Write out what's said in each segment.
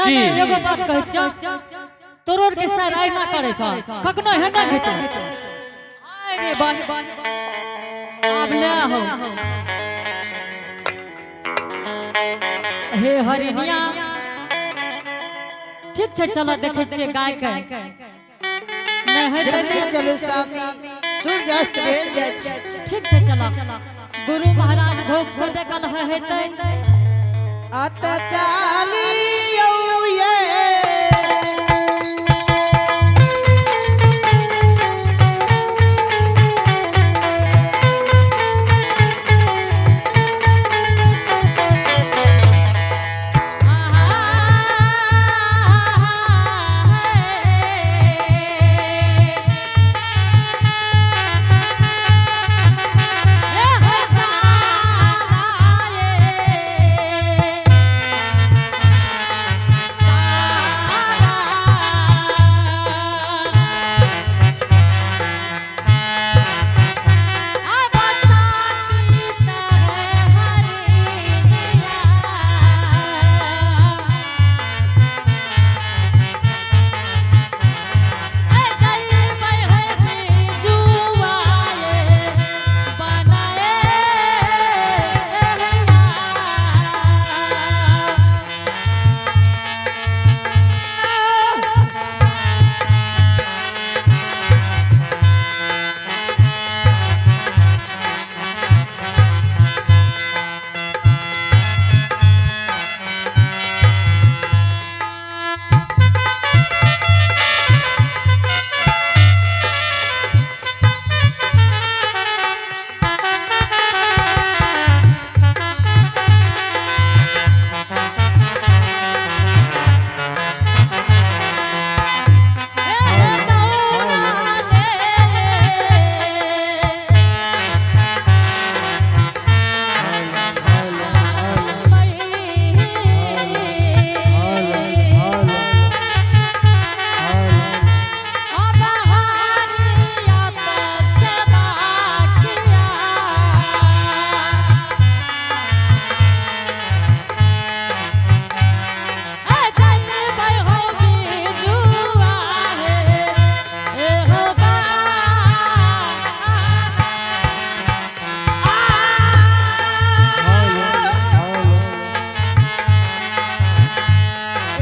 ना। की? नहीं, एगो बात कहै छियौ, तोरो के सर आइ ना करै छौ, कखनो हेना घिचौ। आइ रे बाह, आब ले हो। हे हरिणिया, ठीक छै, चलो देखै छियै गाय के। नहि हेतै। जल्दी चलू स्वामी, सूर्य अस्त भेल जाइ छै। ठीक छै, चलो। गुरु महाराज भोग से देखल हेतै। अत चालियौ ये।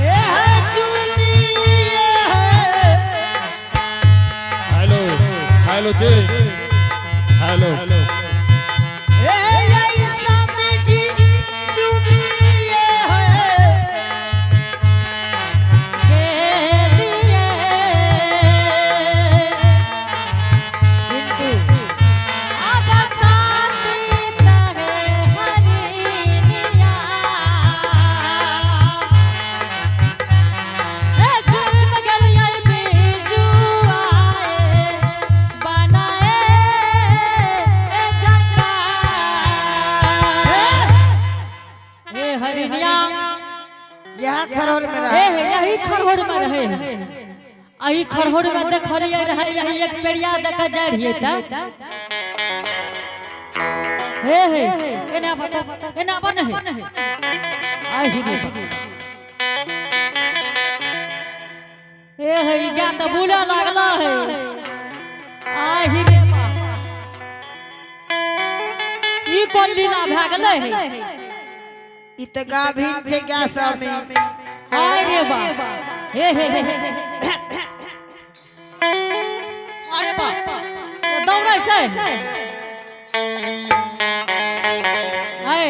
ए है चुनी, ए है। हेलो हेलो जी, हेलो। ए आई स्वामी जी, चुनी ए है। किंतु हरिणिया, यहाँ खरोर में हे रहा। हे, यही खरहोर में रहे। अही खरहोर में देखलियै रहे, यही एक पेड़िया देख जाइ रहियै तऽ। हे हे, एना बता, एना बन हे। आहि रे बा। हे हे, ई गाय तऽ बुलै लागल है। आहि रे बा, ई कोन लीला भए गेलै हे? ई तऽ गाभीन छै गाय स्वामी। आय रे बा, हे हे हे हे, अरे बा, दौड़ै छै। आय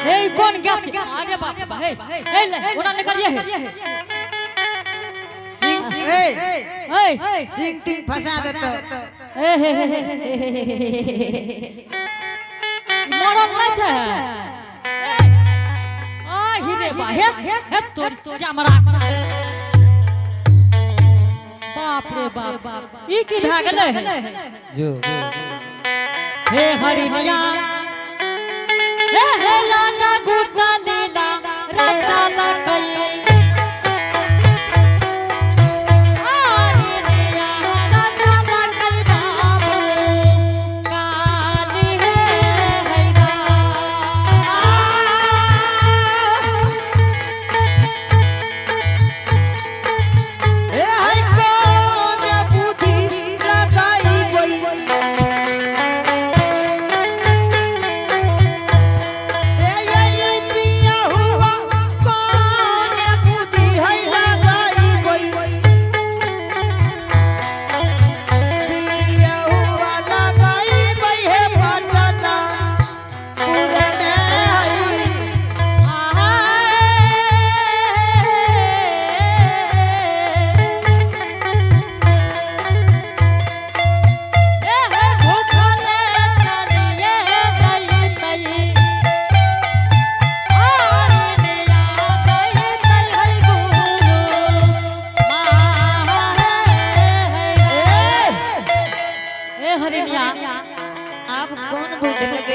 हे, ई कोन गाछ छै? अरे बाप रे बा, हे हे, ले ओना निकलिए हे। सिंह ए। हे। सिंह तिंग फंसा देतो। हे हे हे हे हे हे हे, ई मरल नहि छै। आहि रे बा, हे हे, तोर चमड़ा। बाप रे बाप, ई की भए गेलै हे? जो। हे हरिणिया, हे हे, राजा गुटा लीला रचा लकई। हरिणिया रचा लकई बाबू काली हे हैरा।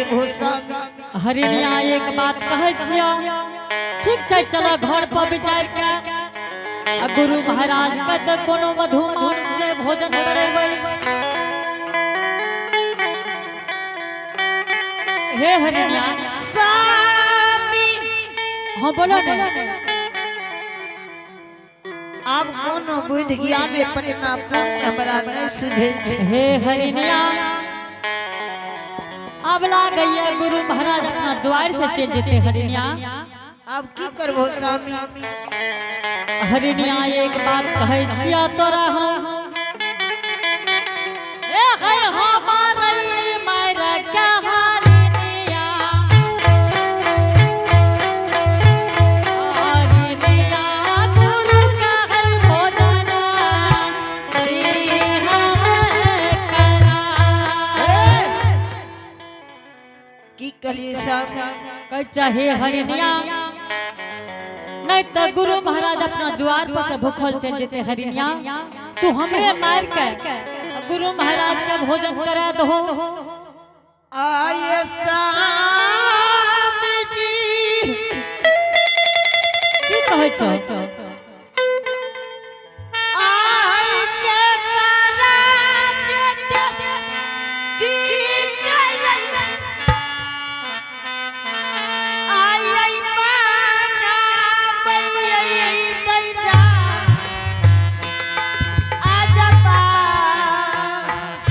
देबो स्वामी। हरिणिया, एक बात कहै छियौ, ठीक छै, चल घर पर विचार के आ गुरु महाराज के तऽ कोनो मधु मांस से भोजन करेबै। हे हरिणिया। स्वामी। हाँ, बोलो ने। आब कोनो बुद्धि ज्ञान पटना पूर्ण हमरा नहीं सुझे छै। हे हरिणिया, अब लागैया गुरु महाराज अपना द्वार से चलि जेते हरिणिया। आब की करबो स्वामी? हरिणिया, एक बात कहै छिया तोरा हम। ए है हमार मार के हरिणिया, हरिणिया, गुरु का है भोजन दीहा करा। की कहलिए स्वामी? कहै छै, हे हरिणिया, नहीं तो गुरु महाराज अपना द्वार पर से भूखल चल जेते। हरिणिया, तू हमरे मार के गुरु महाराज के भोजन करा दहो। आय स्वामी जी। की कहै छौ? आय के कराजत की करै आय पाना दैदा आजपा।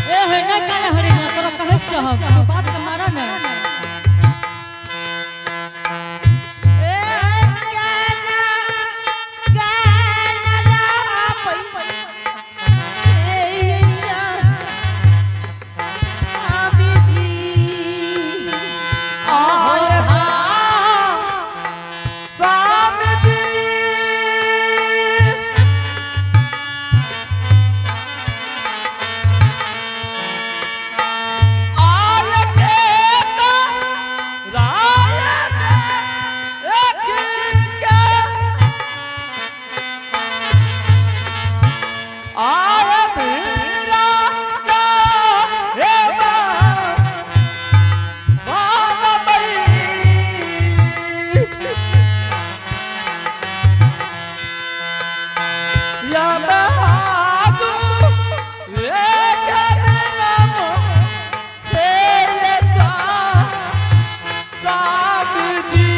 ए हे, नहीं कान हरिणिया, तोरा कहै छियौ हम, तू बात के मारा ने। ए काना काना लापै ए स्वामी जी। आय स्वामी जी। आय के का राय एक के आय धीरा जा हे बा बाबई। या बाजू एक दिन तेरे स्वामी जी।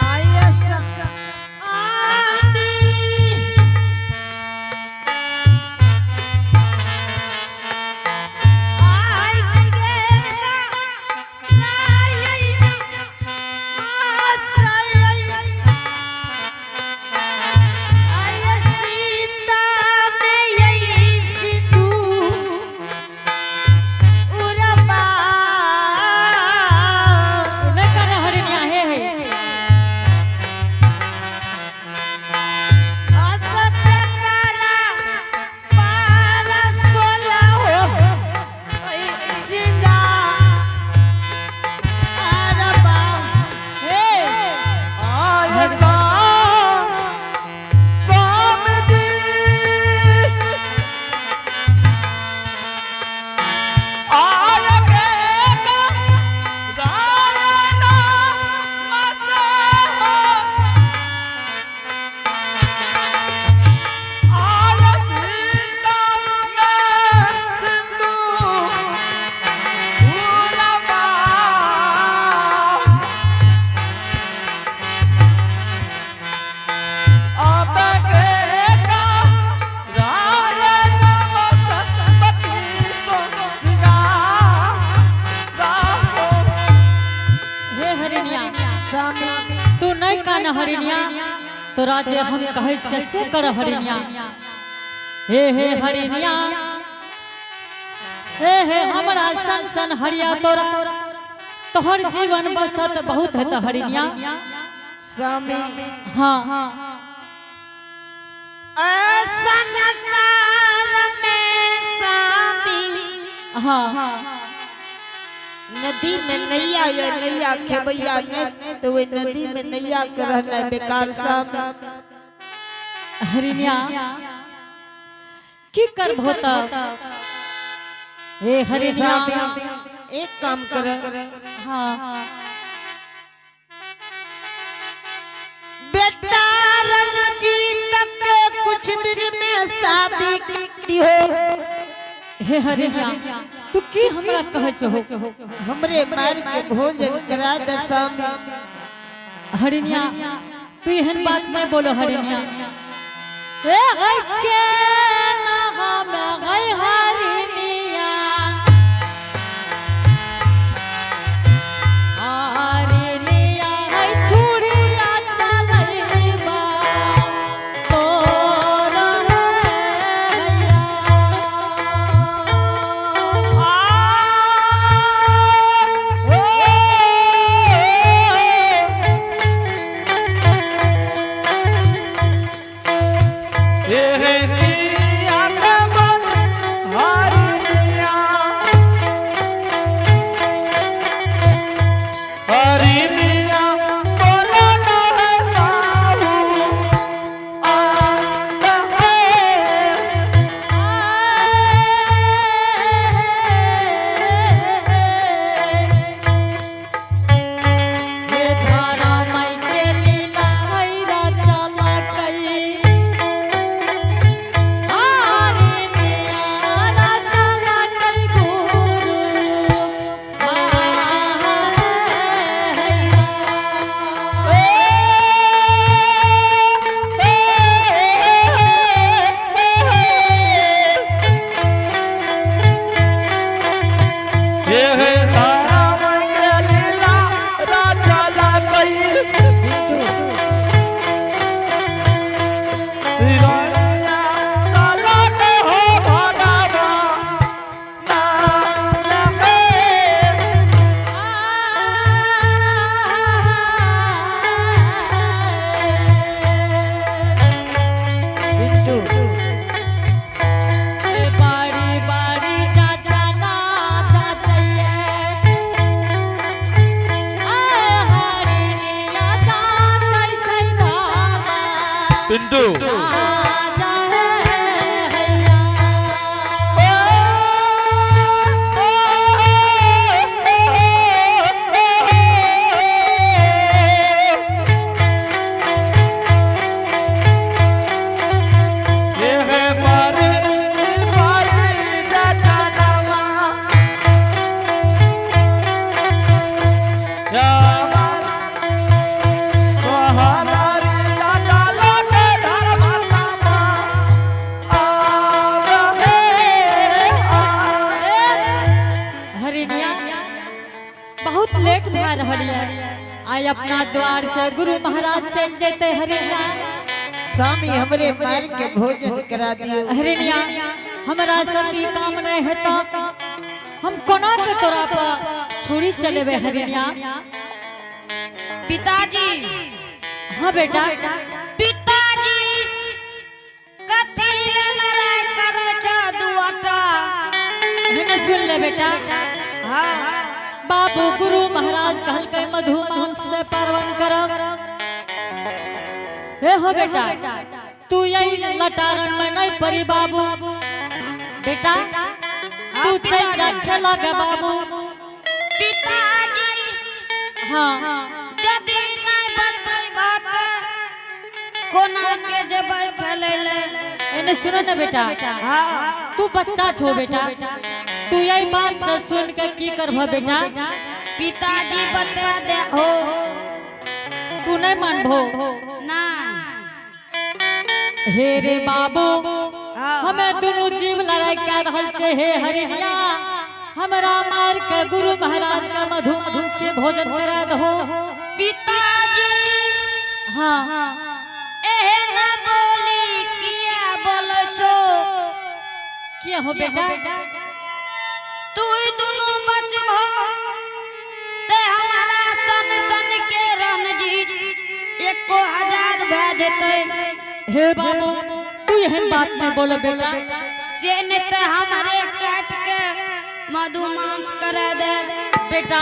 आय स्वामी। आय के का आय सीता में सिंधु उरबा। नहीं कान हरिणिया, हे हे। असकरा पार सोला हो सिंगा अरबा। हे। आय स्वामी जी। आय के का राय नाम से हो। आय सीता में सिंधु उरबा। अब के का राय नमस्पति सो सिंगार राहो। हे हरिणिया। स्वामी। तू नहीं कान हरिणिया, तोरा जे हम कहै छियै से कर हरिणिया। हे हे हरिणिया, हे हे, हमरा सन सन हरिया तोरा तोहर जीवन बसत बहुत हेतऽ हरिणिया। स्वामी। हाँ। संसार में स्वामी, हाँ। नदी में नैया या नैया खेबैया नहीं तो वे नदी में नैया के रहना बेकार स्वामी। हरिणिया, की करबहो तब हे हरिणिया? स्वामी। एक काम कर। हाँ। बेटा रणजीत के कुछ दिन में शादी की हो। हे हरिणिया, तू की हमरा कहै छहो? हमरे मार के भोजन करा दे स्वामी। हरिणिया, तू एहन बात नहीं बोलो हरिणिया। हे है के ना हम गई हरिणिया, हरिणिया है छुरिया चलैबा तोर है हैया। हे धारा माई के लीला हैरा चला कई, हरिणिया रा चला कई गुरु हैया। बिट्टू। बारी बारी चाचा ना चाचैये, हरिणिया चाचै छै दादा। पिंटू। राजा है हैया। हरिणिया, बहुत लेट भए रहल है। आइ अपना द्वार से गुरु महाराज चलि जेतै हरिणिया। स्वामी, हमरे मार के भोजन करा दियो। हरिणिया, हमरा से की काम नहीं हेतौ? हम कोना के तोरा पर छुरी चलेबै हरिणिया? पिताजी। हाँ बेटा। पिताजी, कथी ले लड़ाई करै छ दुआटा? हेने सुन ले बेटा। हाँ। बाबू, गुरु महाराज कहलकै मधु मांस से पार्वण करब। हे हो बेटा, तू यही लटारन में नहीं पड़ी बाबू। बेटा, तू चल जा खेला के बाबू। पिताजी। हाँ। यदि नहीं बतैबा तऽ कोना के जेबै खेलै ले? एने सुनो ना बेटा। हाँ। तू बच्चा छो बेटा, तू यही बात से सुन के की करबह बेटा? पिताजी, बता दे हो। तू नहीं मानबो? ना। हे रे बाबू, हाँ। हमें दुनू जीव लड़ाई कर रहल छे। हे हरिणिया, हमरा मार के गुरु महाराज का मधु मांस के भोजन करा दहो। पिताजी। हाँ। एहन बोली किया बोलै छो? किया हो बेटा? तू दुनू बचबो ते हमारा सन सन के रणजीत एको हजार भए जेतै। हे बाबू, तू एहन बात नहीं बोलो बेटा। से नहीं ते हमरे काट के मधु मांस करा दे। बेटा,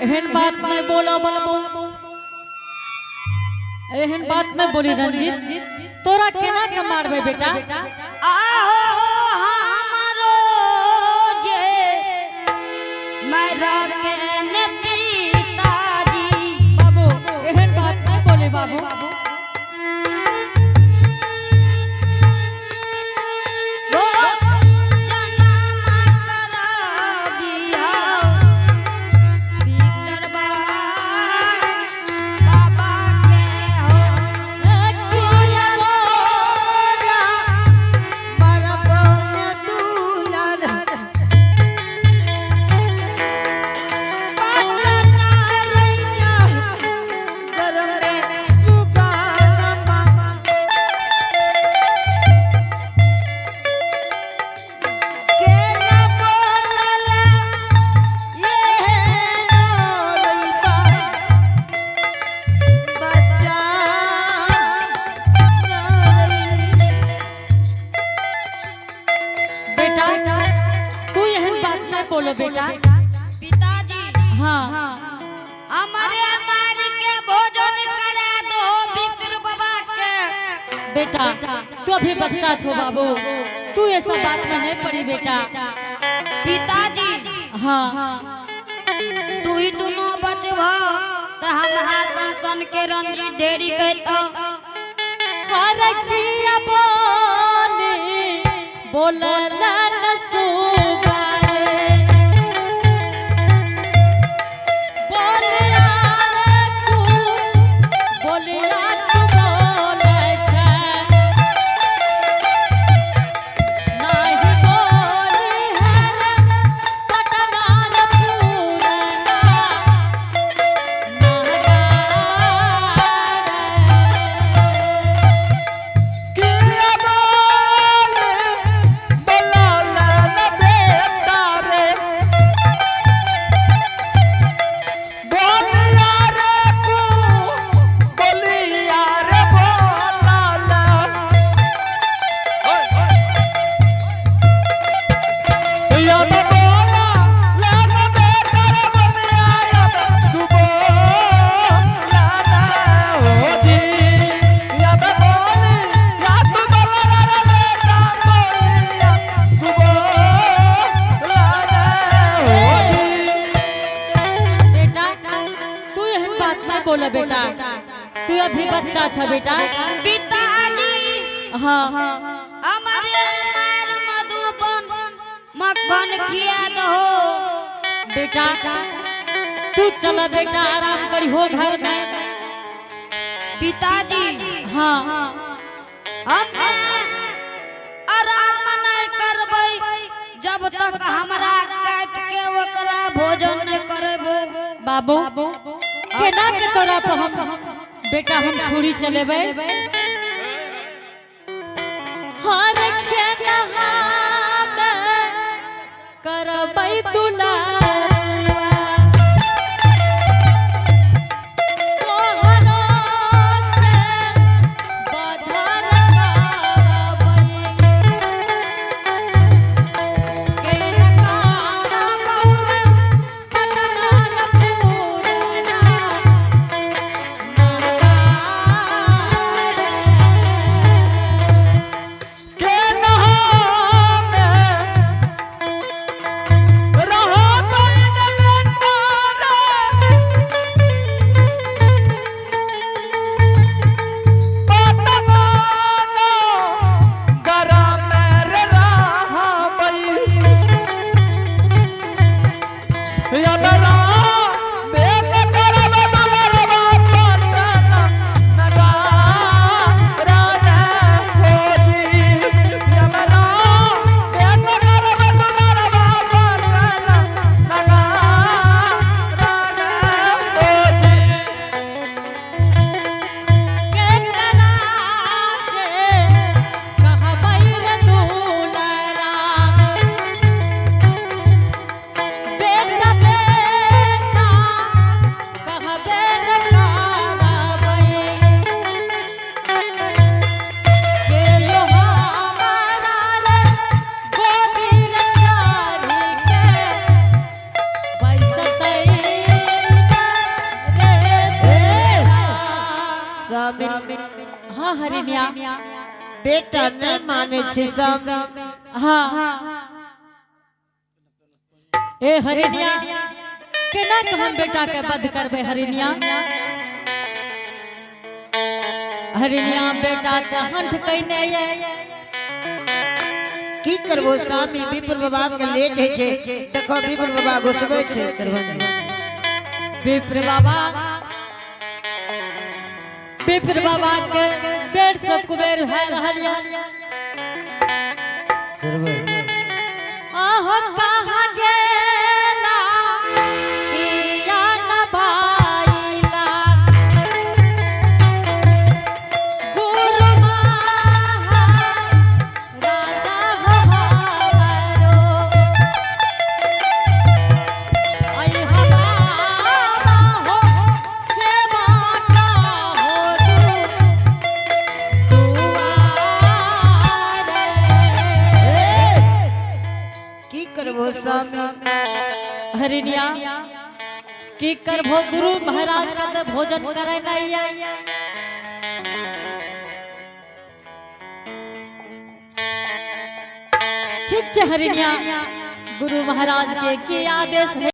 एहन बात नहीं बोलो बाबू, एहन बात नहीं बोली। रंजीत, तोरा केना के मारबे बेटा? आहो, हमारो जे मार के ने पिताजी। बाबू एहन बात नहीं बोले बाबू। ओ जनम करा बिहाव भीतर बाबा के हो। बेटा तू एहन बात नहीं बोलो बेटा। पिताजी हाँ हमारे मार के भोजन करा दो भीतर बाबा के। बेटा तू अभी बच्चा छो बाबू, तू ये सब बात में नहीं पड़ी बेटा। पिताजी हाँ तू ही दोनों बचब तो हमरा सन सन के रंजी ढेरी कहतो। हर किया बोली बोलला न सुगारे, बोलिया रे तू बोलिया तू बोले छै, नाही बोली है रे पटना रे पूरना नागारे। किया बोले बोला ला बेटा रे, बोलिया रे तू बोलिया रे बोला ला। या बोला ला ला बेटा रे बोलिया या तू बोला ला हो जी, या बोली या तू बोला ला ला बेटा बोलिया तू बोला ला हो जी। बेटा तू एहन बात नहीं बोले बेटा, तू अभी बच्चा छ बेटा। पिताजी हाँ हमारे मार मधुबन मक्खन खिया दो। बेटा तू चला बेटा आराम करी हो घर में। पिताजी हाँ हम आराम नहीं करबै जब तक हमरा काट के ओकरा भोजन नहीं करबो। बाबू केना के तोरा पर हम बेटा हम छुरी चलेबै। हर के नहाबे करबै दुलारुआ, तोहरो के बधल करबै, के नकारा बौरे पटना न पूरना नागारे। के नहामे रहा बन बेटा रे, पटना गरम रे रहा बई, या बरा बेल करब दुलरबा पटना नगारा ने हो जी, या बरा बेल करब दुलरबा पटना नगारा ने हो जी। के कराके कहबै रे दुलरा, बेटा बेटा कहबै रे करबै, के लोहा हमारा रे गोदी रे चढ़ी के बैसतै रे दुलरा। स्वामी हाँ हरिणिया बेटा नहीं माने छे स्वामी। हाँ ए हरिणिया, केना के हम बेटा के वध करबै हरिणिया? हरिणिया बेटा के हंठ कैने ये। की करबो स्वामी, विप्र बाबा के लेट होइ छै। देखो, विप्र बाबा घुसबै छै सरबंज। विप्र बाबा, विप्र बाबा के बेर से कुबेर भए रहल ये। सरबंज। आहो, कहाँ गेला किया न भाईला गुरु राजा हो हमरो, ऐ हवा हो सेवा का हो दुआरे। की करबो स्वामी? हरिणिया, की करभो? गुरु महाराज का तो भोजन करे नहीं है। ठीक छै हरिणिया, गुरु महाराज के की आदेश है?